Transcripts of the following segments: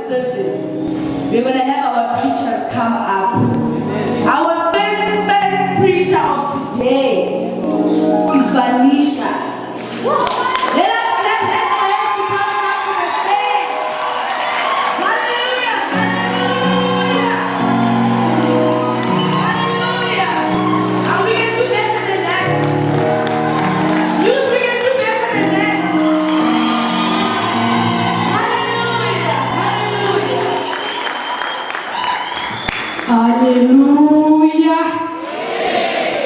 service, we're going to have our preachers come up. Our first preacher of today is Vanisha. Let us clap hands for her. She comes up to the stage. Hallelujah! Hallelujah! Hallelujah! And we can do better than that. Youth, we can do better than that. Hallelujah! Hallelujah! Haleluya!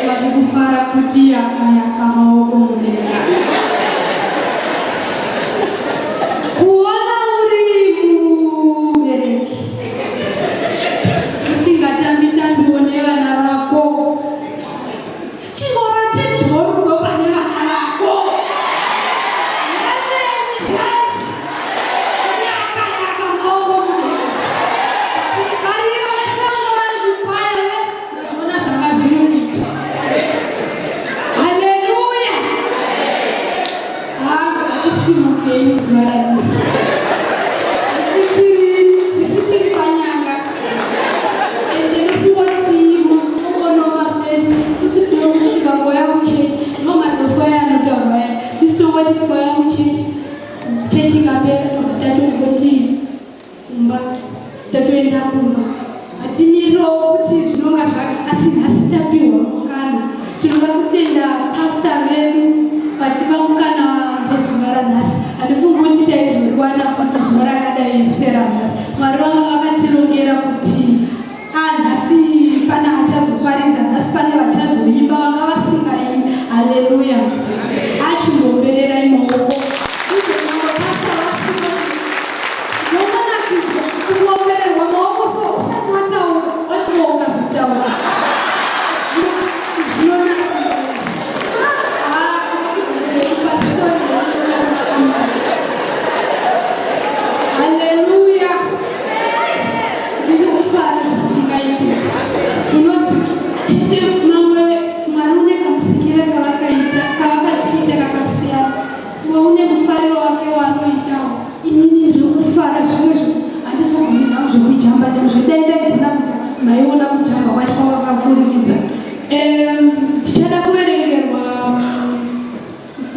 Vari kufara kuti yaka yaka maoko mudenga. Kuona uri mubereki usingatambi tambiwo nevana vako, chingoratidzwa rudo pane vana vako. Amen, church. Yaka yaka maoko mudenga. Variro vese vanga vari kukwaya ndazviona zvanga zviri kuitwa. Haleluya! Ngatisimukei zuva ranhasi. Tisu tiri panyanga. Ende nokungoti munongonova fesi, isusu tinongoti tikangoya muchechi, no madofo aya anotaurwa aya, tisu tinongoti tikauya muchechi, chechi ikapera tobva tatongoti kumba, tatoenda kumba. Hatimiriwo kuti zvinonga zvaka, asi nhasi tapiwa mukana. Tinoda kutenda pastor vedu vatipa mukana wezuva ranhasi. Handifungi kuti taizoriwana futi zuva rakadai seranhasi. Mwari vanga vakatirongera kuti nhasi pane achazoparidza, nhasi pane vachazoimba vanga vasingaimbi. Haleluya! Achimbombererai maoko. Izvo pastor vasina Zvinonakidza kuombererwa maoko so usati wataura, wachiwa ukazotaura. Zvinonakidza. Ah, pasori. Haleluya. Ndiri kufara zvisingaiti. Unoti chete mamwe Mwari une kamusikire kavakaita kavakatiita kakasiyana. Waune mufariro wake waanoitawo. Inini ndiri kufara zvimwe zvo handizogoni hangu zvekujamba ndizvo dai ndaigona kuja maiona kujamba kwacho kwakakapfurikidza. Tichada kuverengerwa,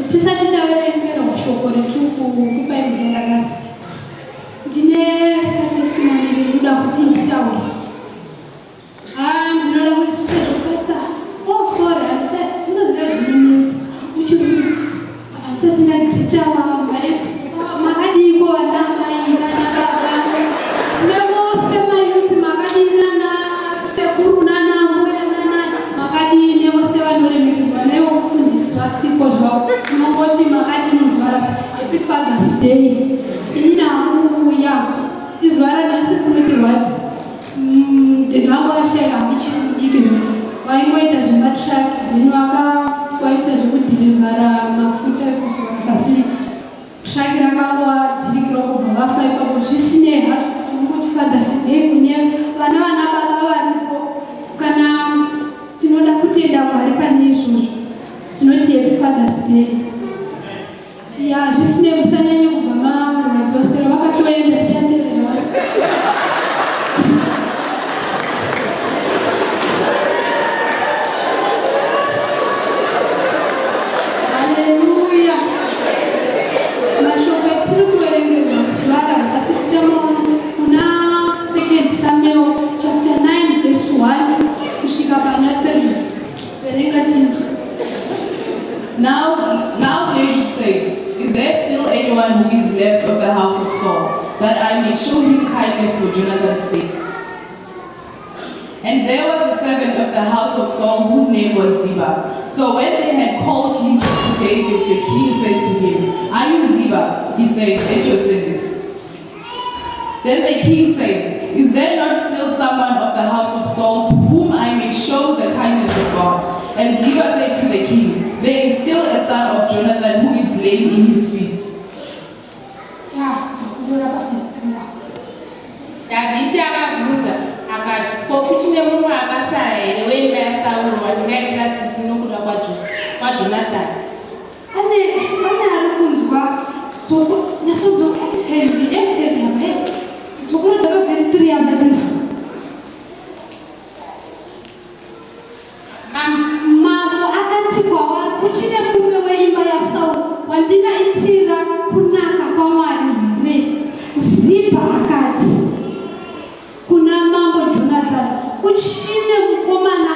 tisati taverengerwa shoko retiri kukupai muzuva ranhasi, ndine katestimony rinoda kuti nditaure. Ah, ndinoda kuti sezvo pastor, oh sorry, handisati, unoziva zvinonetsa uchiri handisati ndagreeta makadiko vana mai nana baba nevose mayouth, makadii nana sekuru nana mbuya nana, makadii nevose vanoremekedzwa nevo mufundisi vasiko zvavo, tinongoti makadii muzuva ra happy Father's Day. Inini hangu ya izuva ranhasi rinotirwadza. Daddy vangu vakashayika ndichiri mudiki. Vaingoita zvematruck, then vakaita zvekudhilivhara mafuta ekuzora, asi truck rakangovadhirikira kubva vafa ipapo. Zvisinei hazvo, tinongoti Father's Day kune vana baba varipo. Kana tinoda kutenda Mwari pane izvozvo, tinoti happy Father's Day. Ya, zvisinei, musanyanye kubva marwadziwa sera vakatoenda, tichateerera. Haleluya! Mashoko etiri kuverengerwa zuva ranhasi tichamaona kuna 2 Samuel chapter 9 verse 1 kusvika pana 3. Verenga tinzwa. Now David said, "Is there still anyone who is left of the house of Saul, that I may show him kindness for Jonathan's sake?" And there was a servant of the house of Saul whose name was Ziba. So when they had called him to David, the king said to him, "Are you Ziba?" He said, "At your service." Then the king said, "Is there not still someone of the house of Saul to whom I may show the kindness of God?" And Ziba said to the king, "There is still a son of Jonathan who is lame in his feet." Ya, dzokurora paverse 3. Dhavhidhi akabvunza akati, "Ko kuchine mumwe akasara here weimba yaSauro wandingaitira tsitsi nokuda kwaJonatani?" Pane ari kunzwa, nyatsodzo airtime, airtime yapa. Mambo akati kwavari, Kuchine mumwe weimba yaSauro wandingaitira kunaka kwaMwari here? Zibha akati kuna mambo Jonathani, Kuchine mukomana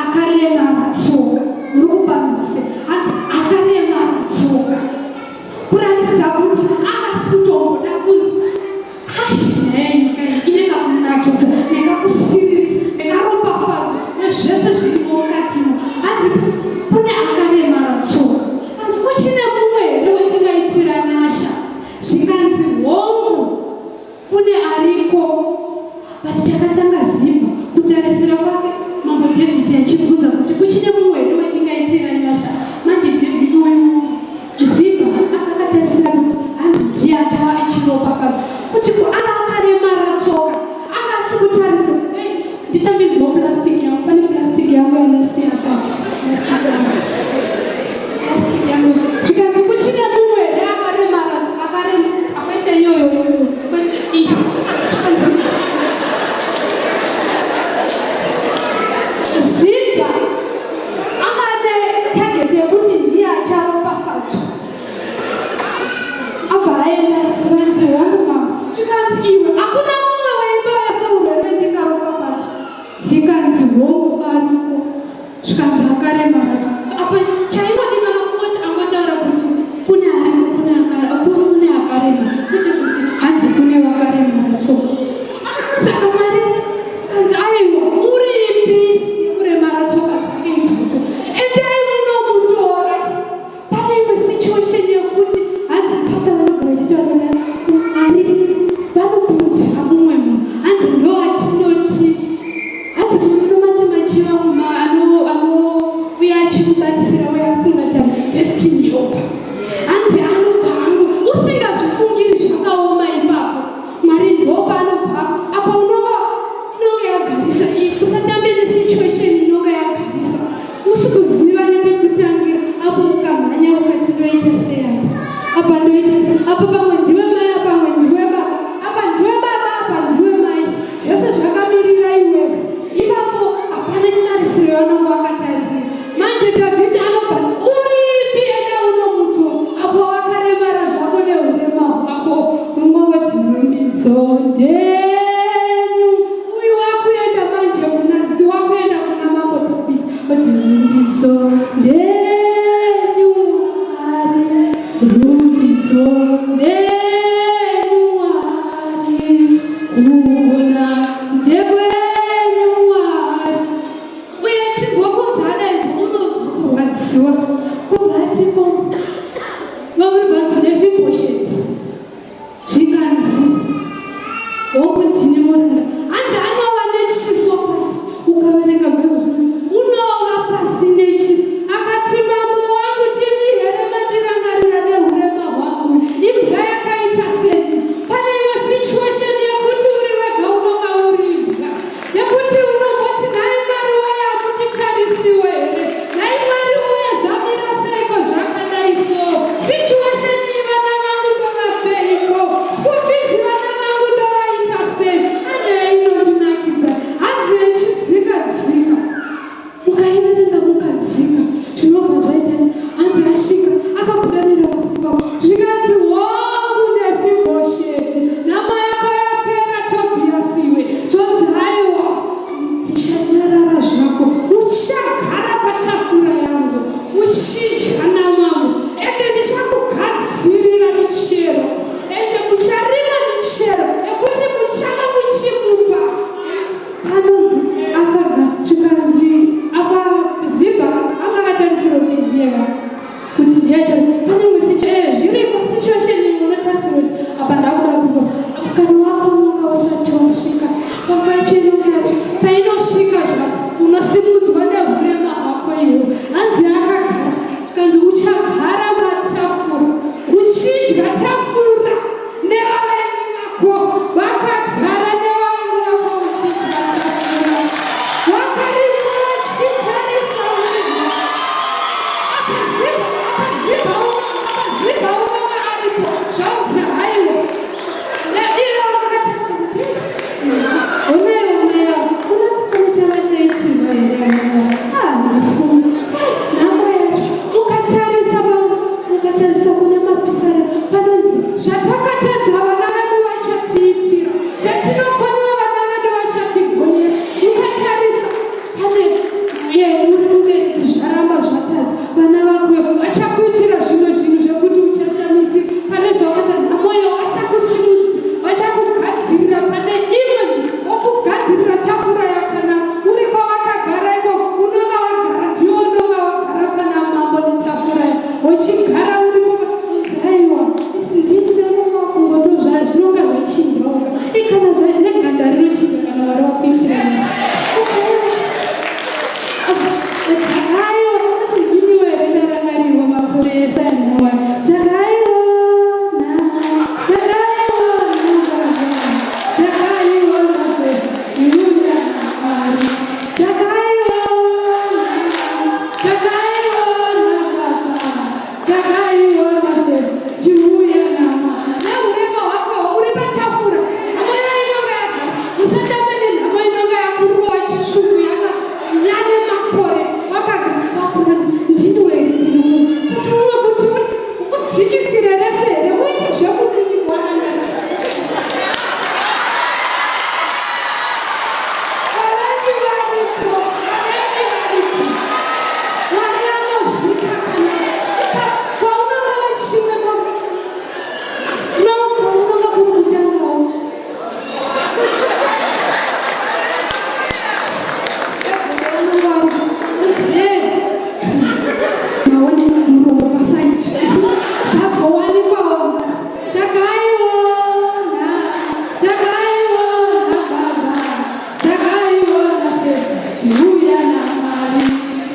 akaremara tsoka. Muri kupanzwa sei? Hanzi akaremara tsoka, kuratidza kuti akasi kutomboda kunzi nyika iyi ine kakunakidza nekakusiririsa nekaropafadzo nezvese zvirimo mukatimo. Hanzi kune akaremara tsoka. Hanzi kuchine mumwe here wendingaitira nyasha? Zvikanzi hongu, kune ariko. But chakatanga Zibha kutarisira kwake mambo David achibvunza kuti kuchine mumwe here wendingaitira nyasha. Manje David uyu Zibha akakatarisira kuti hanzi ndiye achava achiropafadza, kuti ko anga akaremara tsoka anga asi kutarisa. Hey, nditambidzwo plastic yangu, pane plastic yangu yandasiya pa plastic yangu. Zvikanzi kuchine mumwe here akaremara, akarema akwete iyoyo, kwete iyi. Zvikanzi Zibha anga ane target yekuti ndiye acharopafadzwa. Abva aenda, kanzi hongu mama. Zvikanzi iwe, hakuna mumwe weimba yaSauro here ndingaropafadza? Zvikanzi hongu, ariko. Zvikanzi akaremara. Apa chaingodikana kungoti angotaura kuti kune ariko, kune akaremara, kwete kuti hanzi kune vakaremara tsoka. Saka Mwari kanzi aiwa, uripi nekuremara tsoka dzake idzodzo? Endai munomutora. Pane imwe situation yekuti hanzi pastor vanogara vachitaura kuti Mwari vanokurudzira mumwe munhu, hanzi ndo atinoti hanzi munomati machiva anouya achikubatsira uye asingatauri, destiny helper. Hanzi anobva angu usingazvifungiri, zvakaoma ipapo, Mwari ndopaanobva apo unova inonge yagarisa. Usatambe nesituation inonge yagarisa, usi kuziva nepekutangira. Apo ukamhanya ukati ndoita sei apa, apa ndoita sei apa, pamwe ndiwe mai, pamwe ndiwe baba, apa ndiwe baba, apa ndiwe mai, zvese zvakamirira iwewe. Ipapo hapana chitarisiro yavanonge vakatarisira. Manje Dhavhidhi anobva, uripi? Enda unomutora apo wakaremara zvako neurema hwako. Unongoti rumbidzo ndenyu. Uyu wakuenda manje kuna, wakuenda kuna mambo Dhavhidhi, oti rumbidzo ndenyu Mwari, rumbidzo ndenyu Mwari, kugona ndekwenyu Mwari. Uye chibva kunzi adaidza, unonzwa kurwadziwa. Kubva atipo vamwe vanhu neMefibhosheti. Zvikanzi hongu, ndini muranda. Hanzi anova nechiso pasi. Ukaverenga Bhaibheri, unova pasi nechiso. Akati, mambo wangu, ndimi here mandirangarira neurema hwangu? Imbwa.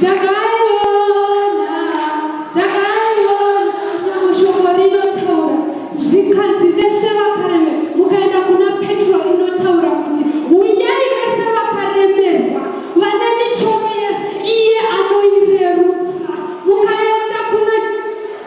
Takaiona, takaiona nyamwe shoko rinotaura zvikanzi vese vakareme. Mukaenda kuna Petro rinotaura kuti uyai vese vakaremerwa vane mitoro yese, iye anoirerutsa. Mukaenda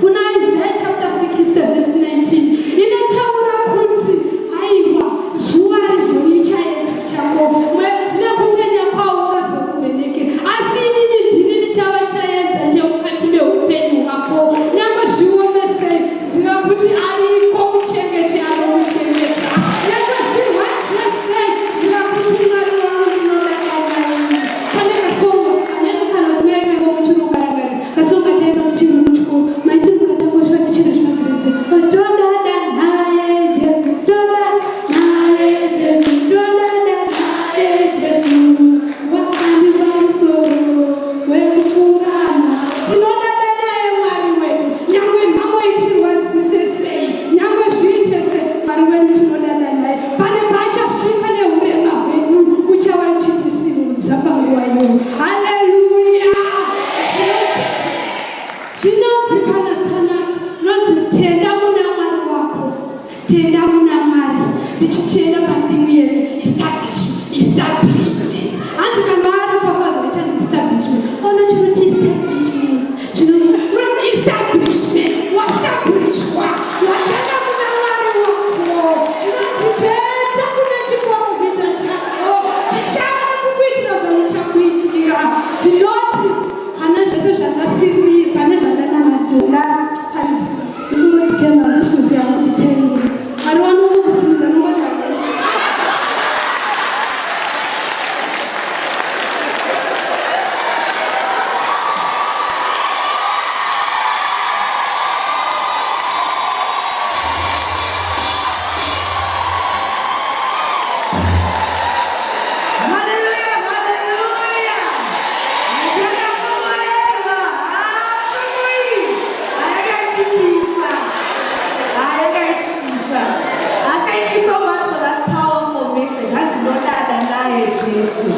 kuna Isaiah chapter 60 verse 19 inotaura kuti haiwa, zuva rizovi chaedza chako, mwedzi nekupenya kwawo ungazokuvheneke, asi inini ndini ndichava chaedza chemukati meupenyu hwako. Nyangwe zviome sei, ziva kuti ariko muchengeti anomuchengeta. Nyangwe zvirwadze sei, ziva kuti Mwari wangu ndinodada naye. Pane kasongo anyati kana kuti maikaimo muchirukarangarira kasongo taimba tichiri muchikoro, maiti mukatangosvika tichiri zvimagrades, todada naye Jesu, todada naye Jesu, todada naye Jesu, wakandipa musoro wekufungana. Tinodada naye Mwari wedu. Nyangwe nhamo itirwadzise sei, nyangwe zviite sei, Mwari wedu tinodada naye. Pane paachasvika neurema hwedu, uchava chitisimudza panguva iyoyo. Haleluya! Zvinonzi kana nonzi tenda muna Mwari wako, tenda muna Mwari. Tichichienda patheme yedu, establishment. Hanzi kana varopafadzwa ichanzi establishment. Ona chinoti establishment, zvino establishment, waestablishwa, watenda muna Mwari wako. Zvinonzi tenda kune chiprofita chako, chichava kukuitira zvanochakuitira. Ndinoti kana zvese zvandasiri pane zvandanamatira, ndingoti handisi kuziva kuti tende Mwari vanongokusimudza nongoti. Hallelujah, hallelujah. Ndakakomborerwa. Shoko iyi hayakaichipisa, hayakaichipisa. Thank you so much for that powerful message. Hanzi ndodada naye Jesu.